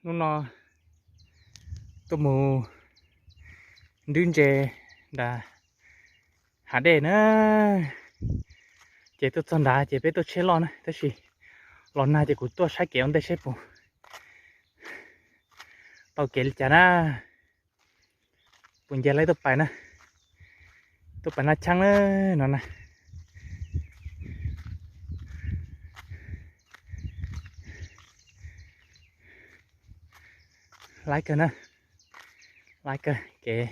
Hnub no tuaj mus nrhiav ntses nram hav dej na. Ces tuaj txog nrad ces peb tuaj tsheb loj na, tab sis los nag ces kuv tuaj saib kev ua ntej seb puas tau kev li cas na. Puas nce laib tuaj pais na, tuaj pais Naj Cheeb na no na. Laib kawg na, laib kawg kev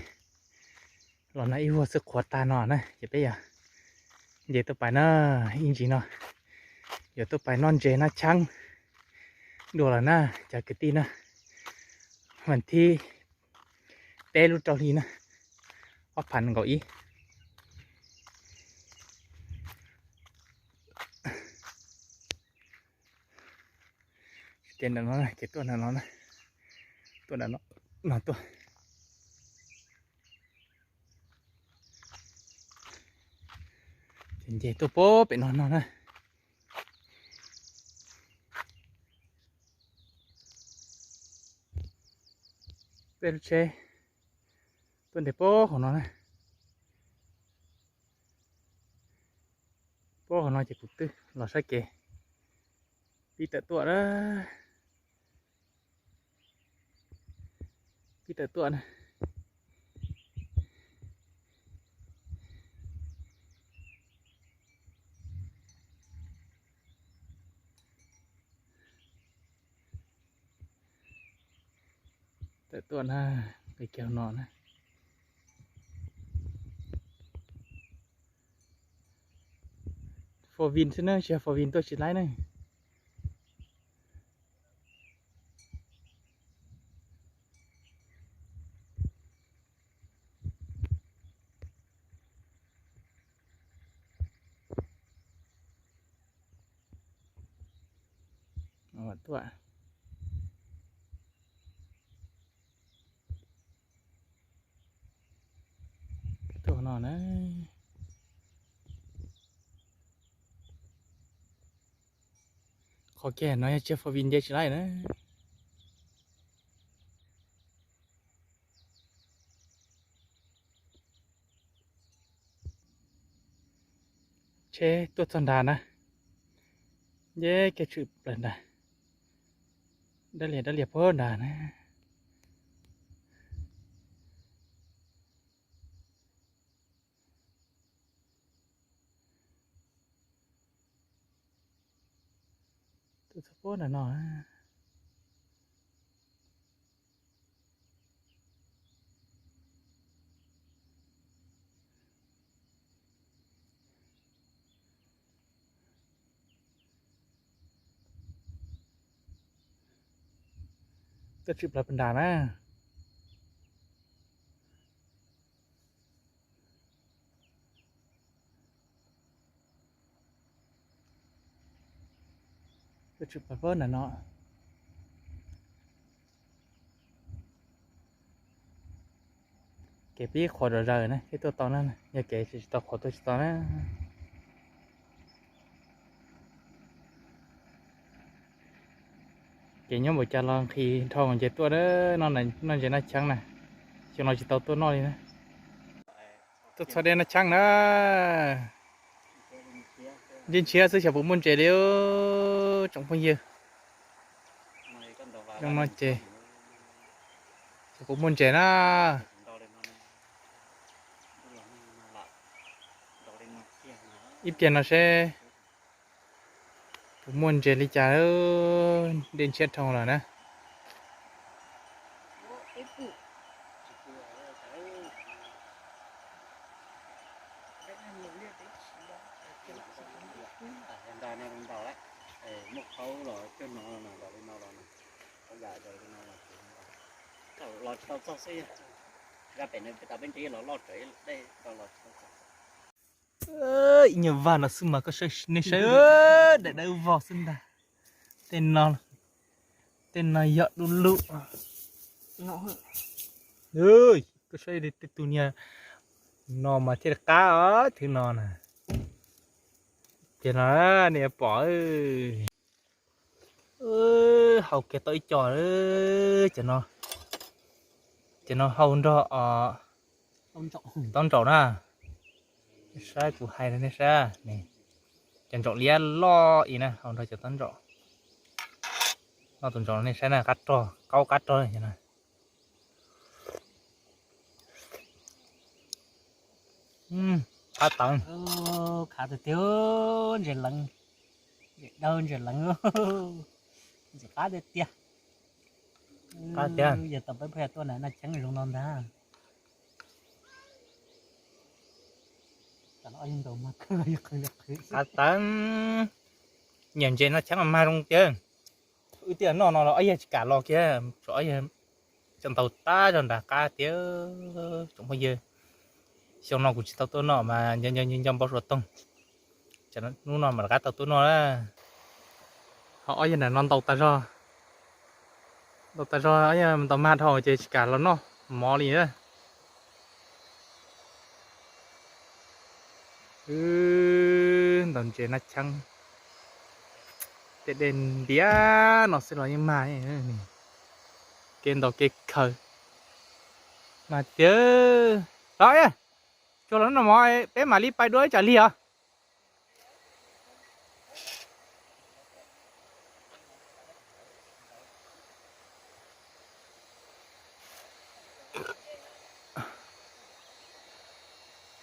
los no ib vuag xwb qhuav tag no na ces peb yog nce tuaj pais na. Ib ntsis no yuav tuaj pais noj ntses Naj Cheeb dua lawm na cov kwv tij na. Vas thib peb lub rau hli na, ob phav nees nkaum ib. Ces nram no ces tuaj nram no na, tuaj nram no, no tuaj. Ces nce tuaj pem no no na. Peb lub tsheb tuaj nres pab hauv no na. Pab hauv no ces kuv twb los saib kev. Pib tawm tuaj na, pib tawm tuaj na. Tawm tuaj na, peb kiag no na. Four wheel xwb na, tsis yog four wheel tuaj tsis laib na. Tuaj, tuaj no na. Qhov kiag no yog tsis yog four wheel nce tsis laib na. Tsheb tuaj txog nrad na, nce kiag tshwm plaws nrad, dab lias dab lias puag nrad na. Tuaj txog puag nram no. Tuaj tshwm plaws puag nrad na. Tuaj tshwm plaws puag nram no. Kev pib qhuav zom zaws na thiaj tuaj tau na, yog kev tsis tau qhuav tuaj tsis tau na. Ces nyob npaum cas los nqhis dhau nce tuaj na, noj ntses Naj Cheeb na, xyoo no tsis tau tuaj noj li na. Tuaj txog dej Naj Cheeb na, ntshiab ntshiab xwb xyov puas muaj ntses li tsoom phooj ywg. Zoo no ces xyov puas muaj ntses na. Ib pliag no seb puas muaj ntses li cas, dej ntshiab dhau lawm na. Ib nyuag vag no xwb mas koj saib, nej saib, daim dawb vog xwb ntag. Tej no, tej no yog du lug. Koj saib tej tug niag no mas thiaj li qab os, thwv no na. Ces no nej pom, Hau kiag tau ib co, cov no, cov no hau nrog taub ntsaum na. Nej saib kuv hais rau nej saib ne, cov ntsaum liab loj ib na hau nrog cov taub ntsaum. Noj tus ntsaum nej saib na, qab rog, qaub qab rog no. Qab tawv. Khav tiag tiag, ntses leev, ntses dawb ntses leev, ntses qab tiag tiag. Qab tiag. Yog tau peb pheej tuaj na, noj cheeb zoo no ntag. Qab tawv, nyiam ntses noj cheeb mas mag zoo tiag. Wb twb noj no los ob yawg tsis kam los kiag, tsam ob yawg cov ntaus tag zog nrad qab tiag. Tsoom phooj ywg, xyoo no kuv tsis tau tuaj noj mas nco nco npau suav toog, hnub no mam rov qab tau tuaj noj na. Ho ob yawg nram no ntaus tas zog, ntaus tas zog, ob yawg ntaus mag dhau ces tsis kam los noj mov li na. Wb ntaus ntses noj cheeb, tej dej ntiav no xwb los yeej mag. Kev ntaus kev khaws mas tiag. Los, tsuag los noj mov peb mam li pais dua ib tsam lig os.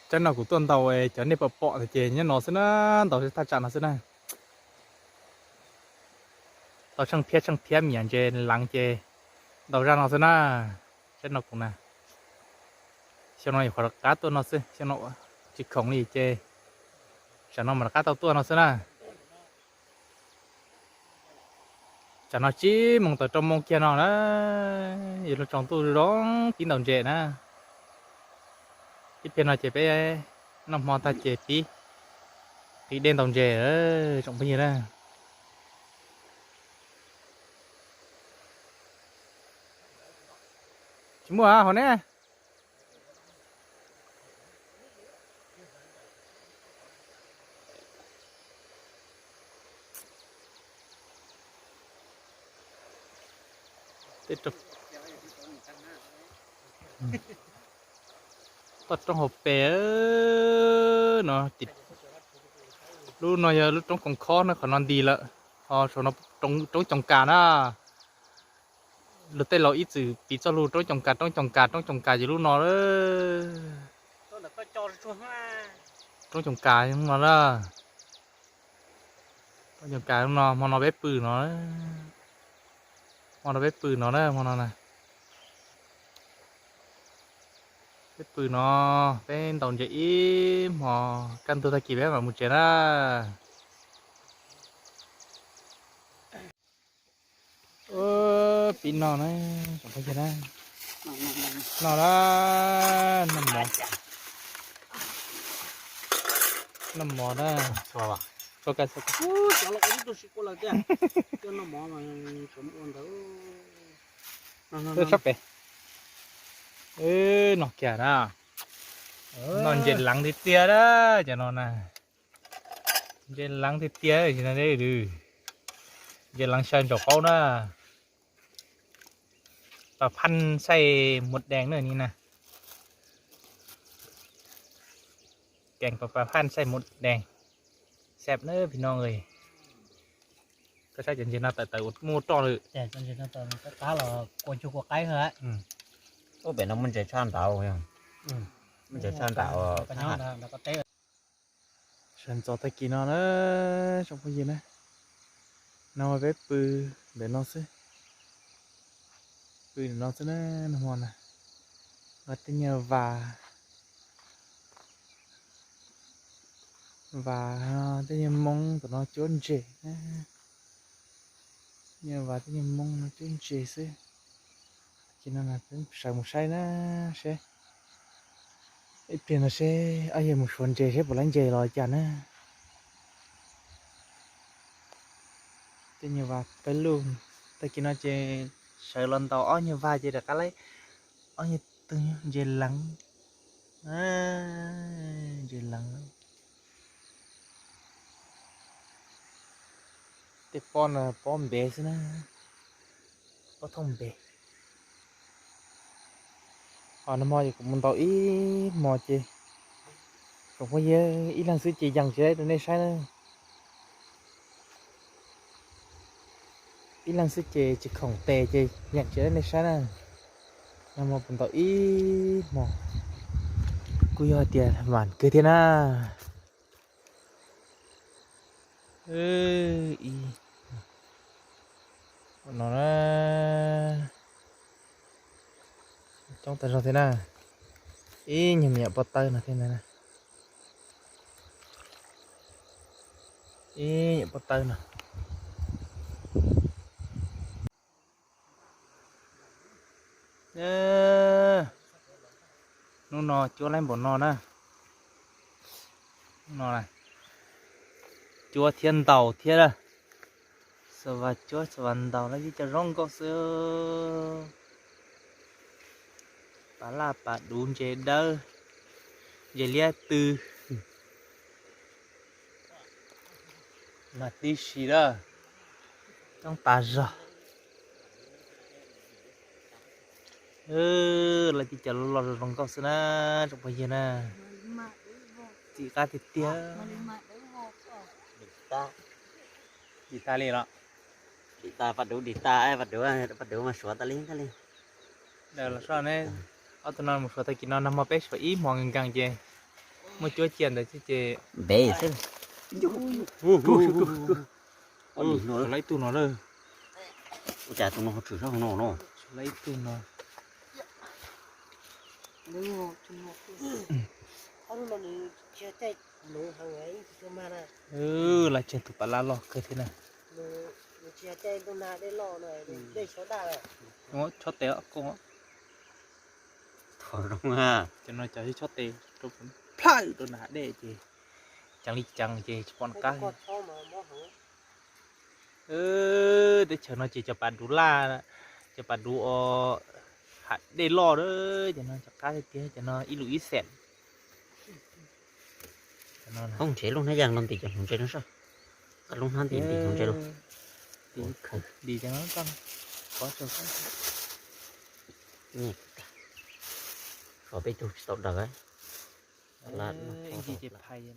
Tsaib no kuv tuaj ntaus cov nej pom pom ntawd ces nyob no xwb na, ntaus thaj tsam no xwb na. Tau tsheej phiab tsheej phiab miam ntses leev ces ntaus zaj no xwb na. Tsaib no kuv na, xyoo no yuav qhov rov qab tuaj no xwb, xyoo no tsis khoom li ces tsam no mas rov qab tau tuaj no xwb na. Tsam no tsib moos tawm rau moos kiag no na, yuav luag tsaus ntuj zoo pib ntaus ntses na. Ib pliag no ces peb noj hmo tag ces pib qiv dej ntaus ntses tsoom phooj ywg na. Tsis muaj hauv ne. Toj roob hauv pes no, lub no yog lub roob Koos Khob na, qhov no nti lawm. Ho saum no roob Coos Kas na. Luag tej laus ib txwm piv txoj lus roob Coos Kas, roob Coos Kas, roob Coos Kas ces lub no. Roob Coos Kas no na. Roob Coos Kas no, hmo no peb pw no, hmo no peb pw no na, hmo no na. Peb pw no, peb ntaus ntses ib hmo, kaj ntug tag kis peb mam mus tsev na. Pib no na, tsoom phooj ywg na. No na, noj mov, noj mov na. Tso, sab pem. No kiag na. Noj ntses leev tiag tiag na, cov no na. Ntses leev tiag tiag, ntses leev xyaw ntsaum qaub na. Pas phaj xaij muas dees na ni na. Kees pas phaj xaij muas dees, xeeb na phim no. Koj saib cov ntses no tawm tawm ua muaj roj lawm. Ub, pem no muaj ntses tshaj nraud, muaj ntses tshaj nraud. Sawv ntxov tag kis no na, tsoom phooj ywg na, no peb pw ntawm no xwb, pw ntawm no xwb na, nag hmo na. Tej nyuag vas, vas, tej nyuag moob tom no cuab ntses na, nyuag vas tej nyuag moob no cuab ntses xwb. Ces no peb sawv mus saib na, seb ib pliag no seb ob yawg mus suav ntses seb puas laib ntses los cas na. Tej nyuag vas pawg lug, tag kis no ces sawv los ntaus ob nyuag vas ces rov qab laib ob nyuag tug ntses leev, ntses leev. Pob no pob npe xwb na, pob thooj npe. Ho nag hmo ces kuv mus ntaus ib hmos ces tsoom phooj ywg, ib leeg xwb ces yees tsis tau rau nej saib na. Ib leeg xwb ces tsis khoom tes ces yees tsis tau rau nej saib na. Nag hmo kuv ntaus ib hmos kuj yog tias vam kawg thiab na. Ib, no na, coob tag zog thiab na. Ib nyuag me nyuam pob tawb no thiab na. Ib nyuam pob tawb no. Hnub no cuab laib npaum no na. Hnub no cuab thiab ntaus thiab. Xa vas cuab xa vas ntaus los yeej cov zoo nkauj xwb. Pas laj pas duv, ntses dawb, ntses liab tw. Mas tib si lawm, coob tas zog. Lawv tib co loj loj zoo nkauj xwb na, tsoom phooj ywg na. Txim qab tiag tiag. Dim tas li los? Dim tas, pas duv dim tas, pas duv, pas duv mas suav tas li thiaj li. Daws los soj ne, ob tug no mus suav tag kis no, nag hmo peb suav ib hmos nkees nkees ces muaj cuab cia ntawd xwb ces npe xwb. Suav lawv ib tug no lawm. Ua cas tus no ho tshwm sab hauv no no? Suav lawv ib tug no. Lawv tseg tus pas laj loj kawg thiab na. Chob tes koj. Cov no cov chob tes rau plhaw rau nram hav dej ces ceev li ceev ces tsis pom qab. Teb chaws no ces cov pas duv laj, cov pas duv hav dej loj, cov no cov qab tiag tiag, cov no ib lus ib xees. Hoob ntsev lub hnab yaj no ntim cov hmoov ntse no saib. Lub hnab ntim ntim hmoov ntse los. Ntim cov no. Xov peb tug tsis tau daws. Nti ces phais